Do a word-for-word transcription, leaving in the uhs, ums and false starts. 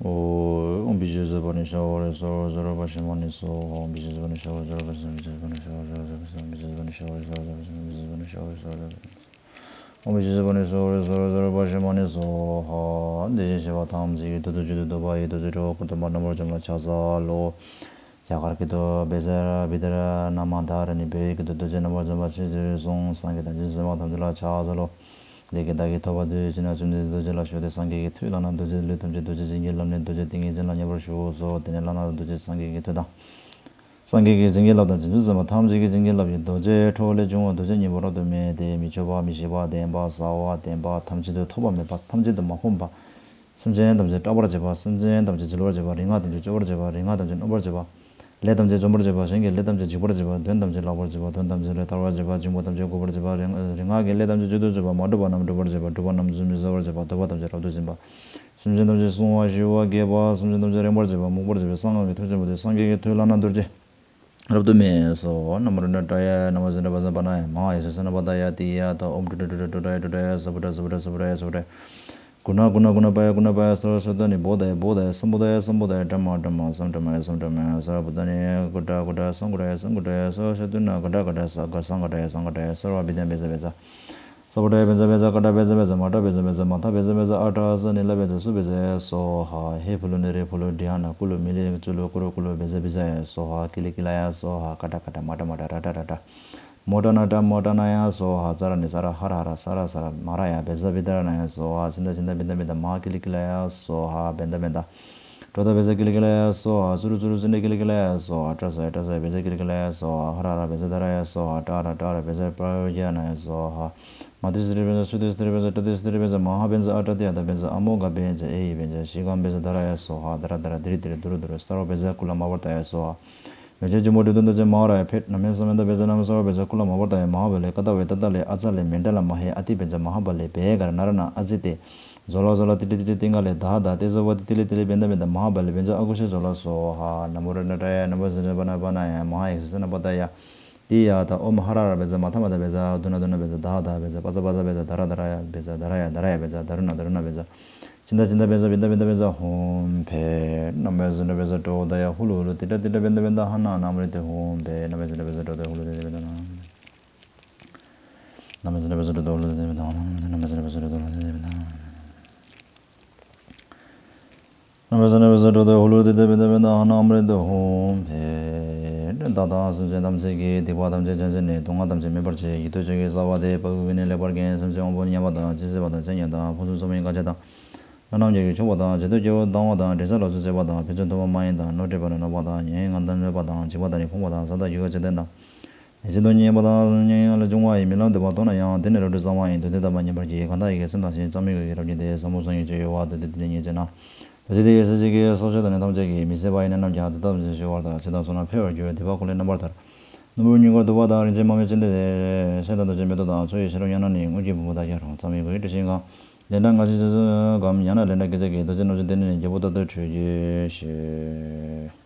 ཨོཾ། བི་ཤྭ་ས་པ་ཎི་ཤྭ་བྷཱ་ར་ཧ་སྭ་རོ་ཛ་རོ་པཱ་ཤ་མ་ཎི་སྭཱ་ཧཱ། ཨོཾ་བི་ཤྭ་ས་པ་ཎི་ཤྭ་བྷཱ་ར་ཧ་སྭ་རོ་ཛ་རོ་པཱ་ཤ་མ་ཎི་སྭཱ་ཧཱ། བི་ཤྭ་ས་པ་ཎི་ཤྭ་བྷཱ་ར་ཧ་སྭ་རོ་ཛ་རོ་པཱ་ཤ་མ་ཎི་སྭཱ་ཧཱ། བི་ཤྭ་ས་པ་ཎི་ཤྭ་བྷཱ་ར་ཧ་སྭ་རོ་ཛ་རོ་པཱ་ཤ་མ་ཎི་སྭཱ་ཧཱ། བི་ཤྭ་ས་པ་ཎི་ཤྭ་བྷཱ་ར་ཧ་སྭ་རོ་ཛ་རོ་པཱ་ཤ་མ་ཎི་སྭཱ་ཧཱ། ཨོཾ་བི་ཤྭ་ས་པ་ཎི་ཤྭ་བྷཱ་ར་ཧ་སྭ་རོ་ཛ་རོ་པཱ་ཤ་མ་ཎི་སྭཱ་ཧཱ། དེ་བཞིན་གཤེགས་པ་ཐམས་ཅད་ཀྱི་ཐུགས་རྡོ་རྗེ་རྡོ་རྗེ་སྟོབས་དཔའ་ཡི་རྡོ་རྗེ་དྲིལ་བུ་ཁུར་དུ་མ་རྣམ་པར་འཇོམས་ལ་ཕྱག་འཚལ་ལོ། རྒྱ་གར་སྐད་དུ། བེ་ཛ་བི་དྷ་ར་ན་མ་དྷ་ར་ཎི། བོད་ཡིག་གི་དུ་རྡོ་རྗེ་རྣམ་པར་འཇོམས་པ་ཆེས་ཆེར་གསུངས། སངས་རྒྱས་དང་བྱང་ཆུབ་སེམས་དཔའ་ཐམས་ཅད་ལ་ཕྱག་འཚལ་ལོ། ལས་ཀྱི་བདག་གིས་ཐོབ་པ་དུས་གཅིག་ན་བཅོམ་ལྡན་འདས་རྡོ་རྗེ་ལ་ཞུགས་ཏེ། སངས་རྒྱས་ཀྱི་མཐུས་བླ་ན་རྡོ་རྗེ་ལུས་ཐམས་ཅད་རྡོ་རྗེ་འཛིན་གྱིས་བརླབས་ནས་རྡོ་རྗེ་ཏིང་ངེ་འཛིན་ལ་མཉམ་པར་ཞུགས་སོ། དེ་ནས་བླ་ན་རྡོ་རྗེ་སངས་རྒྱས་ཀྱི་མཐུ་དང་། སངས་རྒྱས་ཀྱི་བྱིན་གྱིས་བརླབས་དང་བྱང་ཆུབ་སེམས་དཔའ་ཐམས་ཅད་ཀྱི་བྱིན་གྱིས་བརླབས་ཀྱིས་རྡོ་རྗེའི་ཁྲོ་བོ་ལས་བྱུང་བ་རྡོ་རྗེ་སྙིང་པོ་རབ་ཏུ་མེད་དེ། མི་ཆོད་པ་མི་ཤིགས་པ་བདེན་པ་གསལ་བ་བདེན་པ་ཐམས་ཅད་དུ་ཐོགས་པ་མེད་པ་ཐམས་ཅད་དུ་མ་ཕོངས་པ། སེམས་ཅན་ཐམས་ཅད་སྐྲག་པར་བྱེད་པ། སེམས་ཅན་ཐམས་ཅད་འཇིལ་བར་བྱེད་པ། རིག་སྔགས་ཐམས་ཅད་སྐྱོབ་པར་བྱེད་པ། རིག་སྔགས་ཐམས་ཅད་གནོད་པར་བྱེད་པ། ལས་ཐམས་ཅད་འཇོམས་པར་བྱེད་པ། གཞན་གྱི་ལས་ཐམས་ཅད་འཇིག་པར་བྱེད་པ། དོན་ཐམས་ཅད་བརླག་པར་བྱེད་པ། དོན་ཐམས་ཅད་ལས་ཐར་བར་བྱེད་པ། འབྱུང་པོ་ཐམས་ཅད་འགུགས་པར་བྱེད་པ། རིག་རིག་སྔགས་ཀྱི་ལས་ཐམས་ཅད་བཅུད་དུ་གསོག་པ། མ་གྲུབ་པ་རྣམས་འགྲུབ་པར་བྱེད་པ། གྲུབ་པ་རྣམས་ཚུལ་བཞིན་གསལ་བར་བྱེད་པ། ཐོབ་པ་ཐམས་ཅད་རབ་ཏུ་འབྱིན་པ། སེམས་ཅན་ཐམས་ཅད་སྲུང་བ་ཞི་བ་དགེ་བ། སེམས་ཅན་ཐམས་ཅད་རེངས་པར་བྱེད་པ། མུག་པར་བྱེད་པའི་གསང་སྔགས་ཀྱི་མཐུ་ཆེན་པོ་སྟེ། སངས་རྒྱས་ཀྱི་མཐུས་བླ་ན་རྡོ་རྗེ་རབ་ཏུ་མེད་སོ། ན་མོ་རཱ་ཛྙཱ་ཏྲཱ་ཡ། ན་མོ་ཛྙཱ་ན་བཛྲ་པཱ་ཎཱ་ཡ། མ་ཧཱ་ཡེ་ཤྭ་ས་ན་པ་ཏཱ་ཡ། ཏདྱ་ཐཱ། ཨོཾ་ཀྲྀ་ཀྲྀ་ཀྲྀ་ཀྲྀ་ཀྲྀ་ཀྲྀ་ཀྲྀ་ཀྲྀ། ས་བྷུ་ཏྲ་ས་བྷུ་ཏྲ་ས་བྷུ་ཏྲ་ཡ་ས་བྷུ་ཏྲ་ཡ། གུ་ཎ་གུ་ཎ་གུ་ཎ་པ་ཡ་གུ་ཎ་པ་ཡ། ས་ར་ས་ཏྭ་ནི་བོ་དྷ་ཡ་བོ་དྷ་ཡ། སམ་བོ་དྷ་ཡ་སམ་བོ་དྷ་ཡ། བྲ་མ་བྲ་མ་སམ་བྲ་མ་ཡ་སམ་བྲ་མ་ཡ། ས་ར་བུ་ཏྭ་ནི་གུ་ཏྲ་གུ་ཏྲ་སམ་གུ་ཏྲ་ཡ་སམ་གུ་ཏྲ་ཡ། ས་ར་ཤ་ཏུ་ན་ག་ཏྲ་ག་ཏྲ་ས་ག་སམ་ག་ཏྲ་ཡ་སམ་ག་ཏྲ་ཡ། ས་ར་བྷི་ཛ་བྷེ་ཛ་བྷེ་ཛ། ས་བྷུ་ཏ་ཡ་བྷེ་ཛ་བྷེ་ཛ། ཀ་ཏ་བྷེ་ཛ་བྷེ་ཛ། མ་ཏ་བྷེ་ཛ་བྷེ་ཛ། མ་ཐ་བྷེ་ཛ་བྷེ་ཛ། མ་ཐ་བྷེ་ཛ་བྷེ་ཛ། ཨ་ཏྲ་ས་ནི་ལ་བྷེ་ཛ་སུ་བྷེ་ཛ་ཡ་སྭཱ་ཧཱ། ཧེ་ཕུ་ལུ་ནི་རེ་ཕུ་ལུ་དྲི་ཧ་ན་ཀུ་ལུ་མི་ལི་ཙུ་ལུ་ཀུ་རུ་ཀུ་ལུ་བྷེ་ཛ་བྷེ་ཛ་ཡ་སྭཱ་ཧཱ། ཀི་ལི་ཀི་ལ་ཡ་སྭཱ་ཧཱ། ཀ་ཏ་ཀ་ཏ། མ་ཏ་མ་ཏ། ར་ཏ་ར་ཏ། མོ་ཏ་ན་ཏ་མོ་ཏ་ན་ཡ་སྭཱ་ཧཱ། ཙ་ར་ནི་ཙ་ར་ཧ་ར་ཧ་ར། ས་ར་ས་ར་མ་ར་ཡ། བྷེ་ཛ་བྷི་ཏ་ར་ན་ཡ་སྭཱ་ཧཱ། ཙི་ཏ་ཙི་ཏ་བྷི་ཏ་བྷི་ཏ། མ་ཧཱ་ཀི་ལི་ཀི་ལ་ཡ་སྭཱ་ཧཱ། བྷེ་ཏ་བྷེ་ཏ། ཀྲོ་ཏ་བྷེ་ཛ་ཀི་ལི་ཀི་ལ་ཡ་སྭཱ་ཧཱ། ཙུ་རུ་ཙུ་རུ་ཙི་ཏ་ཀི་ལི་ཀི་ལ་ཡ་སྭཱ་ཧཱ། ཏྲ་ས་ཡ་ཏྲ་ས་ཡ་བྷེ་ཛ་ཀི་ལི་ཀི་ལ་ཡ་སྭཱ་ཧཱ། ཧ་ར་ཧ་ར་བྷེ་ཛ་དྷ་ར་ཡ་སྭཱ་ཧཱ། ཏྲ་ར་ཏྲ་ར་བྷེ་ཛ་པྲ་ཡོ་གྱ་ན་ཡ་སྭཱ་ཧཱ། མ་ཏི་སི་ཏི་རི་བྷེ་ཛ་སུ་ཏི་སི་ཏི་རི་བྷེ་ཛ་ཏྲ་ཏི་སི་ཏི་རི་བྷེ་ཛ། མ་ཧཱ་བྷེ་ཛ་ཨ་ཏྲ་ཏི་ཡ་ཏ་བྷེ་ཛ་ཨ་མོ་གྷ་བྷེ་ཛ་ཨེ་ཡི་བྷེ་ཛ། ཤི་ཀམ་བྷེ་ཛ་དྷ་ར་ཡ་སྭཱ་ཧཱ། དྷ་ར་དྷ་ར་དྷི་རི་དྷི་རི་དྷུ་རུ་དྷུ་རུ། སརྦ་བྷེ་ཛ་ཀུ་ལ་མ་བར་ཏ་ཡ་སྭཱ་ཧཱ། མེ་ལྕེ་ལྗིད་པོ་དྲི་བཏོན་ཏོ་ཙེ་མ་ཧཱ་ར་ཡ་ཕཊ། ན་མེ་ས་མེ་ཏ་བྷེ་ཛ་ན་མེ་སརྦ་བྷེ་ཛ་ཀུ་ལ་མ་བར་ཏ་ཡ་མ་ཧཱ་བྷ་ལེ། ཀ་ཏ་ཝེ་ཏ་ཏ་ལེ་ཨ་ཙ་ལེ་མེ་ཏ་ལ་མ་ཧེ་ཨ་ཏི་བྷེ་ཛ་མ་ཧཱ་བྷ་ལེ། བྷེ་ག་ར་ན་ར་ན་ཨ་ཙི་ཏེ། ཛོ་ལ་ཛོ་ལ་ཏི་ཏི་ཏི་ཏི་ཏི་ང་ལེ་དྷ་དྷ། ཏེ་ཛ་ཝ་ཏི་ཏི་ལི་ཏི་ལི་བྷེ་ཏ་བྷེ་ཏ། མ་ཧཱ་བྷ་ལེ་བྷེ་ཛ་ཨ་གུ་ཤེ་ཛོ་ལ་སྭཱ་ཧཱ། ན་མོ་རཱ་ཛྙཱ་ཏྲཱ་ཡ། ན་མོ་ཛྙཱ་ན་པ་ཎཱ་ཡ། མ་ཧཱ་ཡེ་ཤྭ་ས་ན་པ་ཏཱ་ཡ། ཏདྱ་ཐཱ། ཨོཾ་ཧ་ར་ཧ་ར་བྷེ་ཛ། མ་ཐ་མ་ཐ་བྷེ་ཛ། དྷུ་ན་དྷུ་ན་བྷེ་ཛ། དྷ་དྷ་བྷེ་ཛ། པ་ཙ་པ་ཙ་བྷེ་ཛ། དྷ་ར་དྷ་ར་ཡ་བྷེ་ཛ། དྷ་རུ་ན་དྷ་རུ་ན་བྷེ་ཛ། དྷ་རུ་ན་བྷེ་ཛ། ཙི་ཏ་ཙི་ཏ་བྷེ་ཛ། བྷི་ཏ་བྷི་ཏ་བྷེ་ཛ། ཧཱུྃ་ཕཊ། ན་མོ་ཛྙཱ་ན་བྷེ་ཛ་ཏྲོ་དྷ་ཡ། ཧུ་ལུ་ཧུ་ལུ་ཏི་ཏ་ཏི་ཏ་བྷི་ཏ་བྷི་ཏ། ཧ་ན་ན་མ་རི་ཏི་ཧཱུྃ་ཕཊ། ན་མོ་ཛྙཱ་ན་བྷེ་ཛ་ཏྲོ་དྷ་ཡ། ཧུ་ལུ་ཏི་ཏ་བྷི་ཏ་ན། ན་མོ་ཛྙཱ་ན་བྷེ་ཛ་ཏྲོ་དྷ་ཡ། ཧུ་ལུ་ཏི་ཏ་བྷི་ཏ་ན། ན་མོ་ཛྙཱ་ན་བྷེ་ཛ་ཏྲོ་དྷ་ཡ། ཧུ་ལུ་ཏི་ཏ་བྷི་ཏ། ན་མོ་ཛྙཱ་ན་བྷེ་ཛ་ཏྲོ་དྷ་ཡ། ཧུ་ལུ་ཏི་ཏ་བྷི་ཏ་བྷི་ཏ། ཧ་ན་ཨ་མ་རི་ཏི་ཧཱུྃ་ཕཊ། བདག་དང་སེམས་ཅན་ཐམས་ཅད་ཀྱི་སྡིག་པ་ཐམས་ཅད་བྱང་བྱས་ནས་སྡུག་བསྔལ་ཐམས་ཅད་མེད་པར་བྱེད། ཡིད་དུ་ཆོས་ཀྱི་རྩ་བ་སྟེ་དཔའ་བོའི་གོས་ནི་ལེགས་པར་གྱོན། སེམས་ཅན་དབང་པོ་ཉམས་པ་དང་། ཇི་སྲིད་བར་དུ་ཚེ་ཉམས་དང་། ཕུན་སུམ་ཚོགས་པའི་མངལ་ཆགས་དང་། ལྷ་རྣམས་ཀྱི་མཆོད་པ་དང་། བྱི་དོར་སྐྱེ་བོ་སྡང་བ་དང་། འདྲེ་ཆགས་ལོག་འཚོ་སྐྱེ་བ་དང་། ཕན་ཚུན་མཐུན་པ་མ་ཡིན་དང་། བློ་འདྲེས་པ་ལ་གནོད་པ་དང་། ཉེ་བའི་ངན་སྡང་གནོད་པ་དང་། འཇིགས་པ་དང་ནི་ཕོངས་པ་དང་། བཟའ་དང་གོས་ཀྱི་ཆ་ལྡན་དང་། ཡིད་བཞིན་དུ་མཉེས་པ་དང་། མྱ་ངན་ལས་བྱུང་བ་ཡི་རྨི་ལམ་དུ་བ་མཐོང་ན་ཡང་། དེ་ནི་རབ་ཏུ་གསང་བ་ཡིན། དུས་འདི་ལྟ་བ་ཉམས་པར་གྱིས། གང་དག་ཡིད་ཀྱིས་སེམས་དང་ཞིང་། གཙང་མའི་གོས་ཀྱི་རབ་བརྒྱན་ཏེ། ཟབ་མོ་གསུང་གི་སྤྱོད་ཡུལ་བ་དུ་སྟེ། དེ་ནི་ཉེར་སྤྱད་ན། དུ་སྟེ་དེ་ཡི་སེམས་ཅན་གྱི་སྲོག་ཆགས་དང་ནི་ཐམས་ཅད་ཀྱིས། མི་ཚེ་བ་ཡི་གནས་རྣམས་ཀྱང་། དེ་དག་བཟུང་ནས་འཕེལ་བར་འགྱུར། སྡིག་པ་ཀུན་ལས་རྣམ་པར་ཐར། ནོར་བུ་སྙིང་གར་ཐུག་པ་དང་། རིན་ཆེན་མ་སྨོས་ཅི་འདོད་དེ། ཤེལ་དང་རྡོ་རྗེའི་མེ་ཏོག་དང་། མཚོ་ཡི་ཤེལ་རོང་ཡང་ན་ནི། དངུལ་གྱི་བུ་མོ་དག་ཀྱང་རུང་། གཙང་མའི་གོས་ཀྱི་དྲི་ཞིམ་གང་། ལེགས་བཀྲ་མངར་ཆུའི་ཟས་སུ་འགམ། ཡང་ན་ལེགས་བཀྲ་སྐེ་ཚེ་གི། རྡོ་རྗེ་རྣམ་བཞི་དེ་ནི་རྒྱལ་པོ་ལྟར་དུ་ཁྲོས་གྱུར་ཅིག།